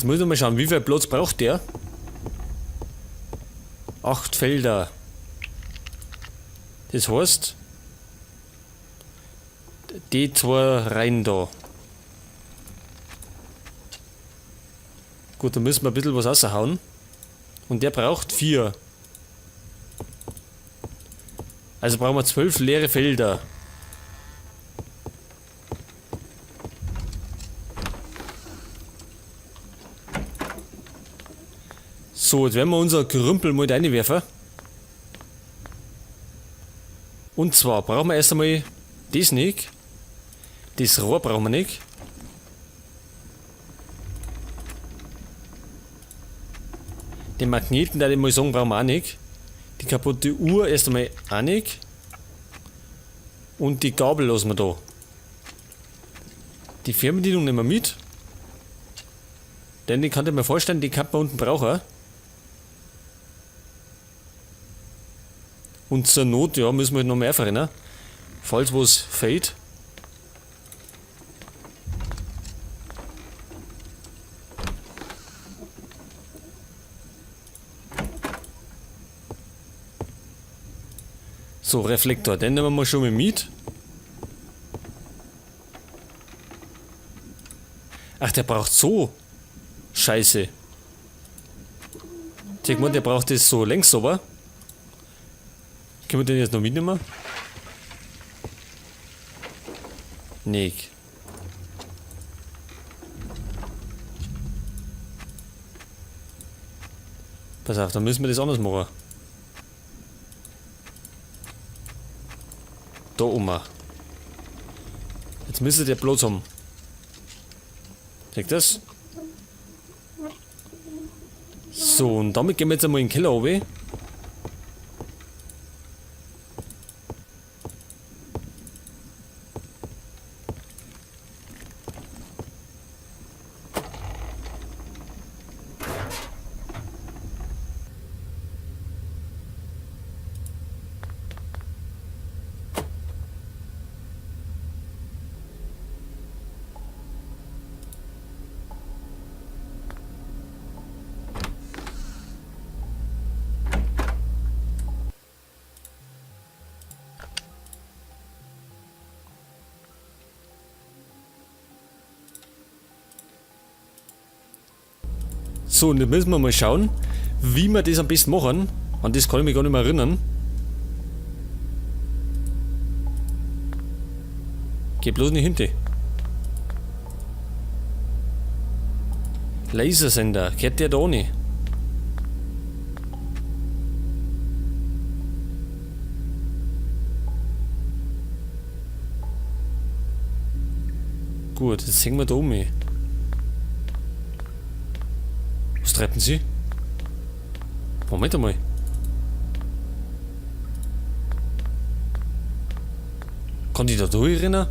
Jetzt muss ich mal schauen, wie viel Platz braucht der? 8 Felder. Das heißt, die zwei rein da. Gut, da müssen wir ein bisschen was raushauen. Und der braucht 4. Also brauchen wir 12 leere Felder. So, jetzt werden wir unser Gerümpel mal reinwerfen. Und zwar brauchen wir erst einmal das nicht. Das Rohr brauchen wir nicht. Den Magneten, da ich mal sagen, brauchen wir auch nicht. Die kaputte Uhr erst einmal auch nicht. Und die Gabel lassen wir da. Die Fernbedienung nehmen wir mit. Denn die kann ich mir vorstellen, die kann man unten brauchen. Und zur Not, ja, müssen wir halt noch mehr verrennen. Falls was fehlt. So, Reflektor, den nehmen wir schon mal mit. Ach, der braucht so. Scheiße. Check mal, der braucht das so längs, aber. Können wir den jetzt noch mitnehmen? Nee. Pass auf, dann müssen wir das anders machen. Da oben. Jetzt müsste der Platz haben. Seht das? So, und damit gehen wir jetzt einmal in den Keller runter. So, und jetzt müssen wir mal schauen, wie wir das am besten machen. An das kann ich mich gar nicht mehr erinnern. Geh bloß nicht hinter. Lasersender, gehört der da nicht? Gut, jetzt hängen wir da um. Was treiben Sie? Moment einmal. Kann die da durchrennen?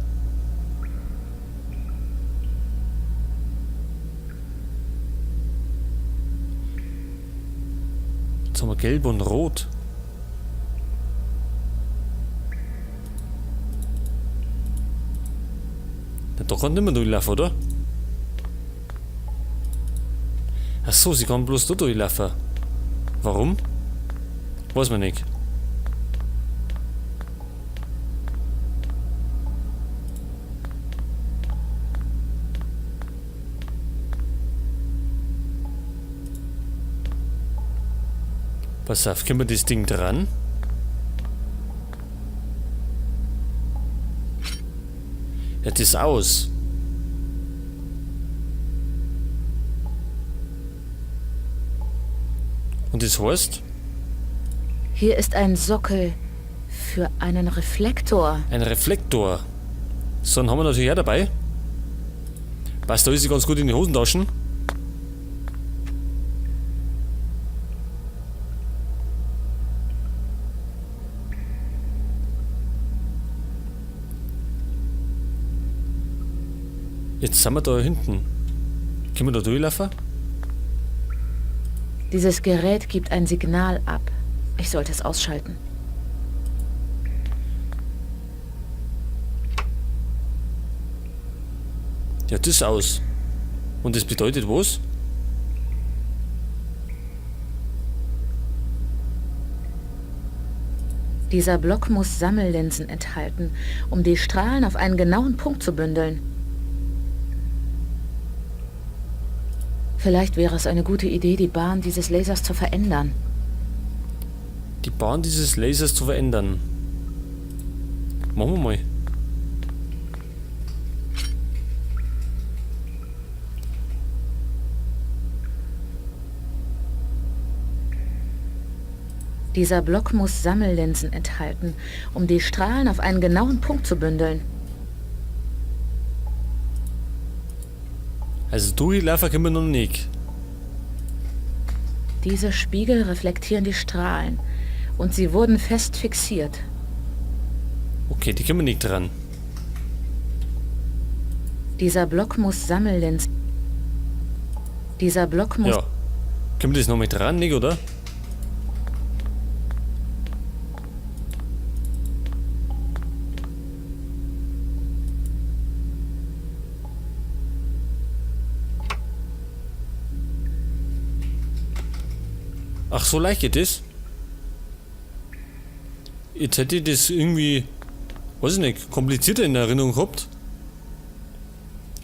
Jetzt haben wir gelb und rot. Ja, da kann nicht mehr durchlaufen, oder? Ach so, sie kann bloß da durchlaufen. Warum? Weiß man nicht. Pass auf, können wir das Ding dran? Ja, das ist aus. Und das heißt? Hier ist ein Sockel für einen Reflektor. Ein Reflektor. So, einen haben wir natürlich auch dabei. Passt, da ist sie ganz gut in die Hosentaschen. Jetzt sind wir da hinten. Können wir da durchlaufen? Dieses Gerät gibt ein Signal ab. Ich sollte es ausschalten. Ja, das ist aus. Und das bedeutet was? Dieser Block muss Sammellinsen enthalten, um die Strahlen auf einen genauen Punkt zu bündeln. Vielleicht wäre es eine gute Idee, die Bahn dieses Lasers zu verändern. Die Bahn dieses Lasers zu verändern. Machen wir mal. Dieser Block muss Sammellinsen enthalten, um die Strahlen auf einen genauen Punkt zu bündeln. Also durchlaufen können wir noch nicht. Diese Spiegel reflektieren die Strahlen und sie wurden fest fixiert. Okay, die können wir nicht dran. Dieser Block muss Sammellinsen... Dieser Block muss... Ja. Können wir das noch mit dran, nicht, oder? Ach, so leicht geht das? Jetzt hätte ich das irgendwie, weiß ich nicht, komplizierter in Erinnerung gehabt.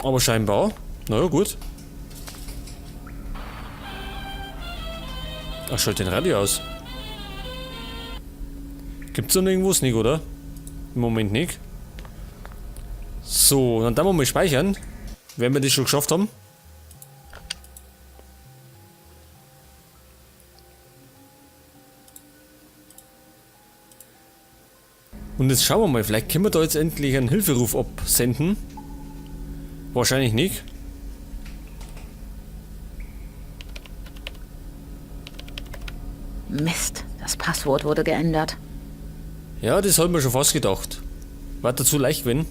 Aber scheinbar. Naja, gut. Ach, schalt den Radio aus. Gibt's da noch irgendwas nicht, oder? Im Moment nicht. So, dann wir mal speichern. Wenn wir das schon geschafft haben. Und jetzt schauen wir mal, vielleicht können wir da jetzt endlich einen Hilferuf absenden. Wahrscheinlich nicht. Mist, das Passwort wurde geändert. Ja, das hab ich mir schon fast gedacht. War dazu leicht, wenn.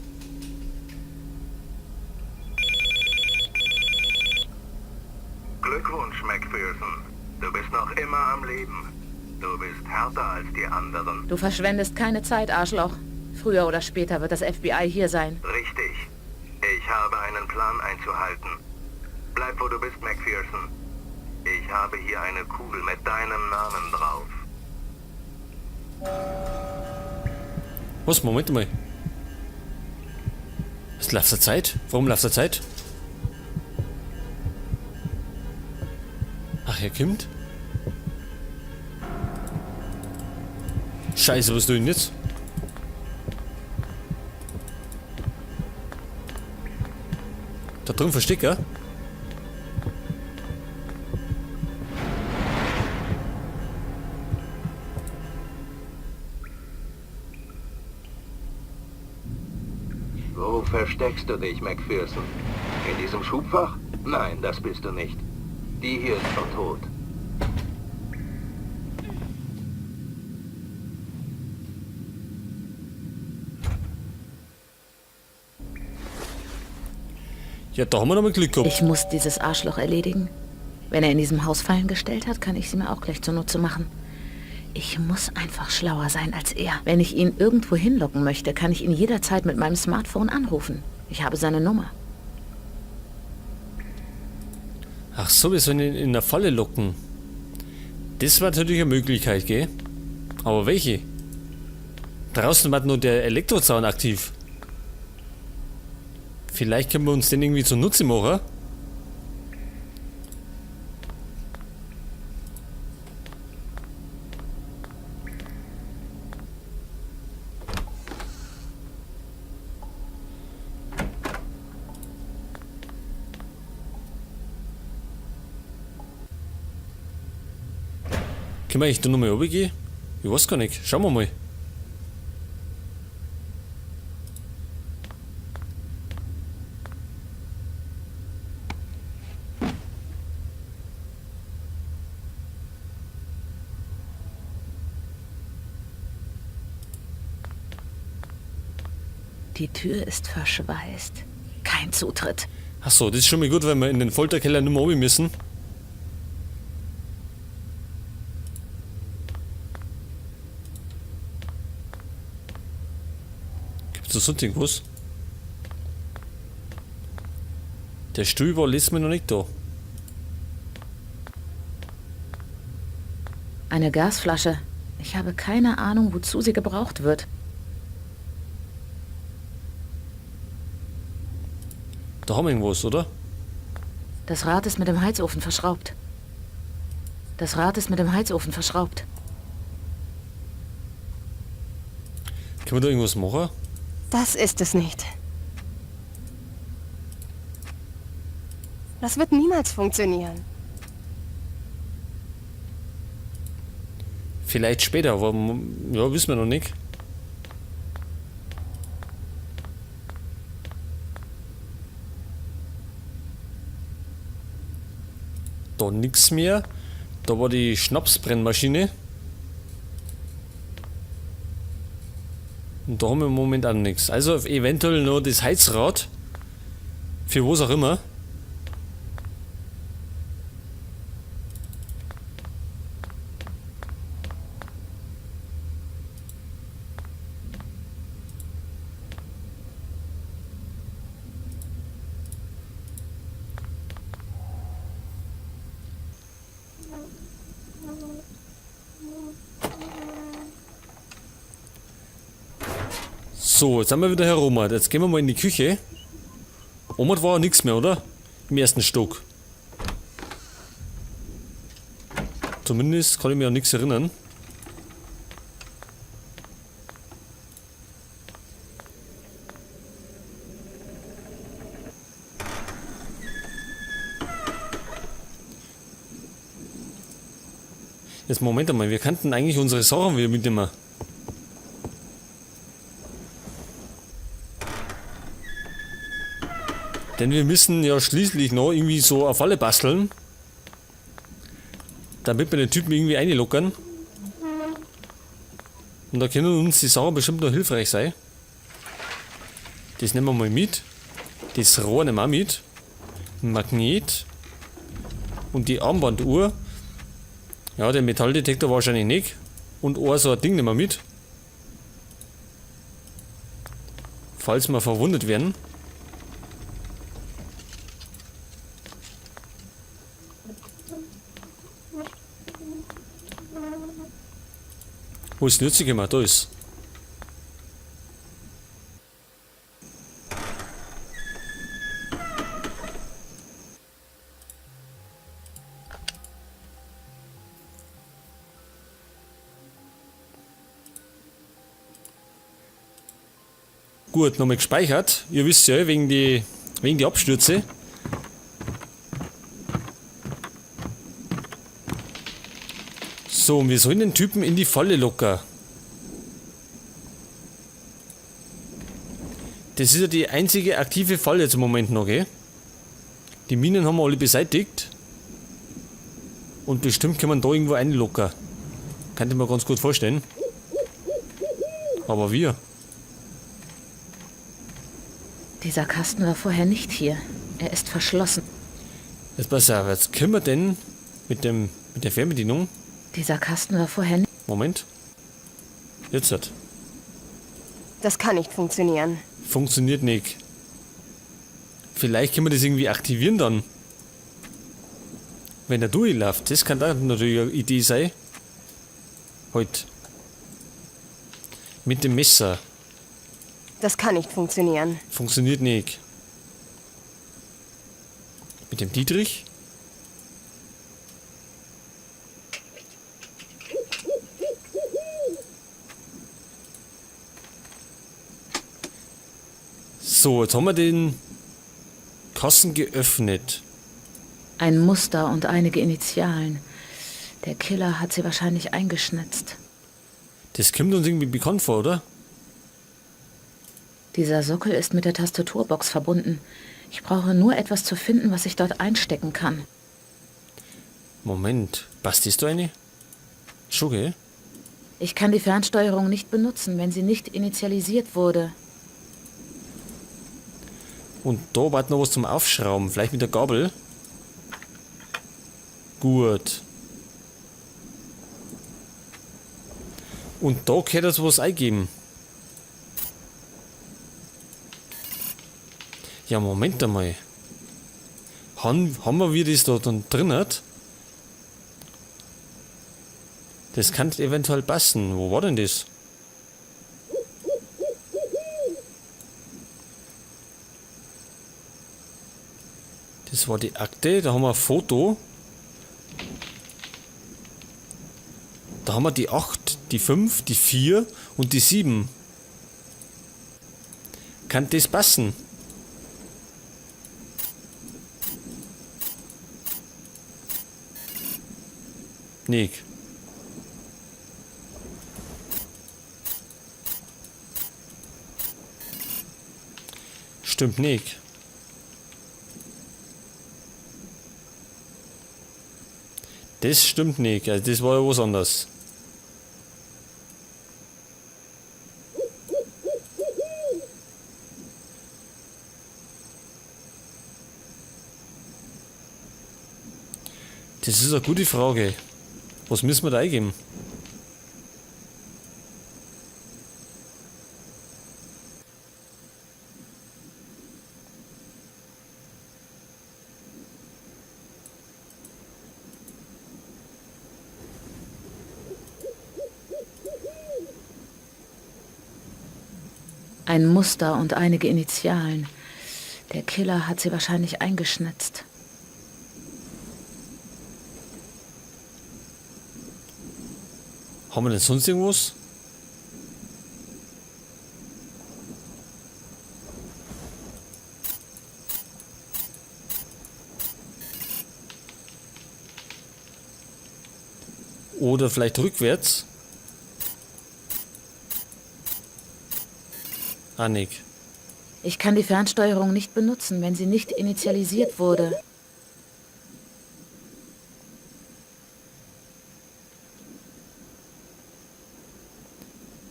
Glückwunsch, McPherson. Du bist noch immer am Leben. Du bist härter als die anderen. Du verschwendest keine Zeit, Arschloch. Früher oder später wird das FBI hier sein. Richtig. Ich habe einen Plan einzuhalten. Bleib, wo du bist, McPherson. Ich habe hier eine Kugel mit deinem Namen drauf. Was? Moment mal. Was läuft der Zeit? Warum läuft der Zeit? Ach, er kommt. Scheiße, was tue ich denn jetzt? Da drin versteckt, gell? Wo versteckst du dich, McPherson? In diesem Schubfach? Nein, das bist du nicht. Die hier ist schon tot. Ja, da haben wir nochmal Glück gehabt. Ich muss dieses Arschloch erledigen. Wenn er in diesem Haus Fallen gestellt hat, kann ich sie mir auch gleich zunutze machen. Ich muss einfach schlauer sein als er. Wenn ich ihn irgendwo hinlocken möchte, kann ich ihn jederzeit mit meinem Smartphone anrufen. Ich habe seine Nummer. Ach so, wir sollen ihn in der Falle locken. Das war natürlich eine Möglichkeit, gell? Aber welche? Draußen war nur der Elektrozaun aktiv. Vielleicht können wir uns den irgendwie zunutze machen. Können wir eigentlich da nochmal runtergehen? Ich weiß gar nicht. Schauen wir mal. Die Tür ist verschweißt. Kein Zutritt. Ach so, das ist schon mal gut, wenn wir in den Folterkeller nicht mehr runter müssen. Gibt's da sonst irgendwas? Der Stuhl war letztes Mal noch nicht da. Eine Gasflasche. Ich habe keine Ahnung, wozu sie gebraucht wird. Da haben wir irgendwas, oder? Das Rad ist mit dem Heizofen verschraubt. Das Rad ist mit dem Heizofen verschraubt. Können wir da irgendwas machen? Das ist es nicht. Das wird niemals funktionieren. Vielleicht später, aber ja, wissen wir noch nicht. Da nix mehr. Da war die Schnapsbrennmaschine. Und da haben wir im Moment auch nix. Also eventuell nur das Heizrad. Für was auch immer. So, jetzt sind wir wieder herum. Jetzt gehen wir mal in die Küche. Oben war ja nichts mehr, oder? Im ersten Stock. Zumindest kann ich mich an nichts erinnern. Jetzt Moment einmal, wir könnten eigentlich unsere Sachen wieder mitnehmen. Denn wir müssen ja schließlich noch irgendwie so eine Falle basteln. Damit wir den Typen irgendwie einlockern. Und da können uns die Sachen bestimmt noch hilfreich sein. Das nehmen wir mal mit. Das Rohr nehmen wir auch mit. Ein Magnet. Und die Armbanduhr. Ja, den Metalldetektor wahrscheinlich nicht. Und auch so ein Ding nehmen wir mit. Falls wir verwundet werden. Wo ist denn jetzt gekommen? Da ist. Gut, nochmal gespeichert. Ihr wisst ja, wegen die Abstürze. So, und wir sollen den Typen in die Falle locken. Das ist ja die einzige aktive Falle jetzt im Moment noch, gell? Die Minen haben wir alle beseitigt. Und bestimmt kann man da irgendwo einlocken. Könnte man ganz gut vorstellen. Aber wir. Dieser Kasten war vorher nicht hier. Er ist verschlossen. Jetzt pass auf, jetzt können wir denn mit der Fernbedienung... Dieser Kasten war vorher nicht... Moment. Jetzt hat. Das kann nicht funktionieren. Funktioniert nicht. Vielleicht können wir das irgendwie aktivieren dann. Wenn der durchläuft. Das kann dann natürlich eine Idee sein. Halt. Mit dem Messer. Das kann nicht funktionieren. Funktioniert nicht. Mit dem Dietrich? So, jetzt haben wir den Kasten geöffnet. Ein Muster und einige Initialen. Der Killer hat sie wahrscheinlich eingeschnitzt. Das kommt uns irgendwie bekannt vor, oder? Dieser Sockel ist mit der Tastaturbox verbunden. Ich brauche nur etwas zu finden, was ich dort einstecken kann. Moment, passt das da eine? Schon, gell? Ich kann die Fernsteuerung nicht benutzen, wenn sie nicht initialisiert wurde. Und da war noch was zum Aufschrauben, vielleicht mit der Gabel. Gut. Und da kann das was eingeben. Ja, Moment einmal. Haben wir das da dann drin? Hat? Das kann eventuell passen. Wo war denn das? Das war die Akte. Da haben wir ein Foto. Da haben wir die 8, die 5, die 4 und die 7. Kann das passen? Nick. Stimmt nicht. Das stimmt nicht. Also das war ja was anderes. Das ist eine gute Frage. Was müssen wir da eingeben? Ein Muster und einige Initialen. Der Killer hat sie wahrscheinlich eingeschnitzt. Haben wir denn sonst irgendwas? Oder vielleicht rückwärts? Ah, Nick. Ich kann die Fernsteuerung nicht benutzen, wenn sie nicht initialisiert wurde.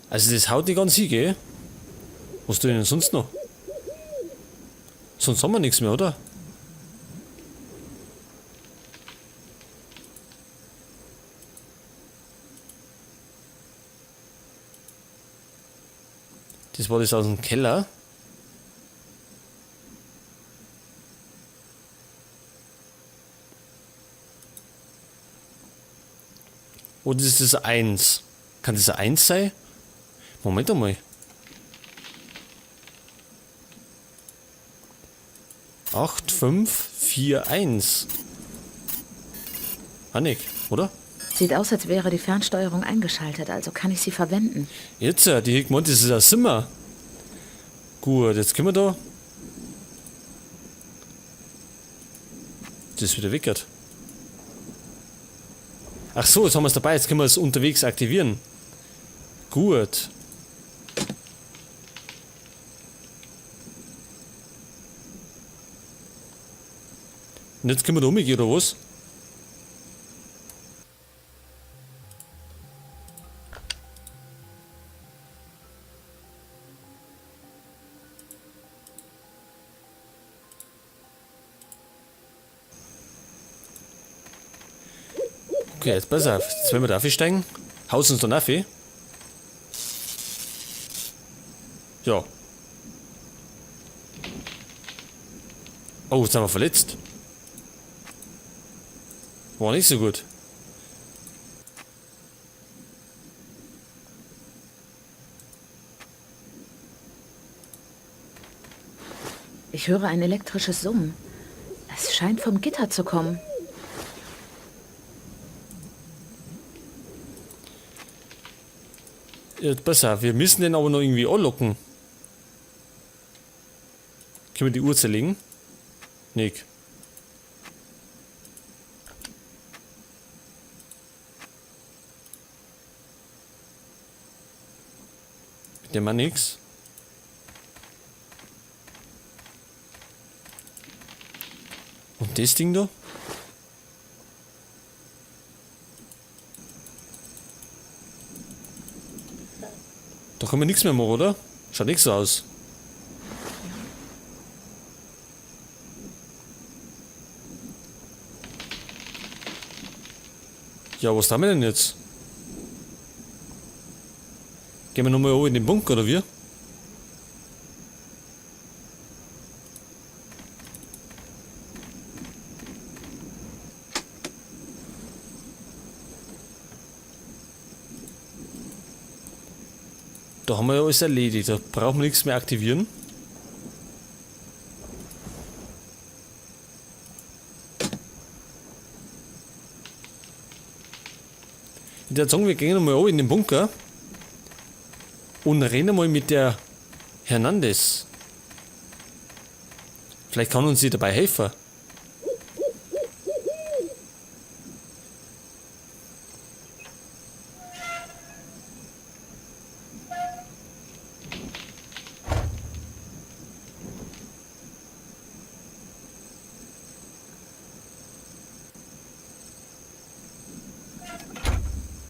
Also das haut nicht ganz hin, gell? Was tue ich denn sonst noch? Sonst haben wir nichts mehr, oder? Das war das aus dem Keller. Oder ist das 1? Kann das 1 sein? Moment einmal. 8, 5, 4, 1. Annik, oder? Sieht aus, als wäre die Fernsteuerung eingeschaltet, also kann ich sie verwenden. Jetzt, die hat gemeint, das ist ein Zimmer. Gut, jetzt können wir da. Das ist wieder weggert. Ach so, jetzt haben wir es dabei, jetzt können wir es unterwegs aktivieren. Gut. Und jetzt können wir da umgehen, oder was? Okay, jetzt pass auf. Jetzt werden wir da aufsteigen. Haus uns dann auf. Ja. Oh, jetzt sind wir verletzt. War nicht so gut. Ich höre ein elektrisches Summen. Es scheint vom Gitter zu kommen. Ja, pass auf, wir müssen den aber noch irgendwie anlocken. Können wir die Uhr zerlegen? Nick. Mit dem war nix. Und das Ding da? Da können wir nichts mehr machen, oder? Schaut nicht so aus. Ja, was haben wir denn jetzt? Gehen wir nochmal oben in den Bunker, oder wie? Da haben wir ja alles erledigt. Da brauchen wir nichts mehr aktivieren. Ich würde sagen, wir gehen einmal in den Bunker und reden mal mit der Hernandez. Vielleicht kann uns sie dabei helfen.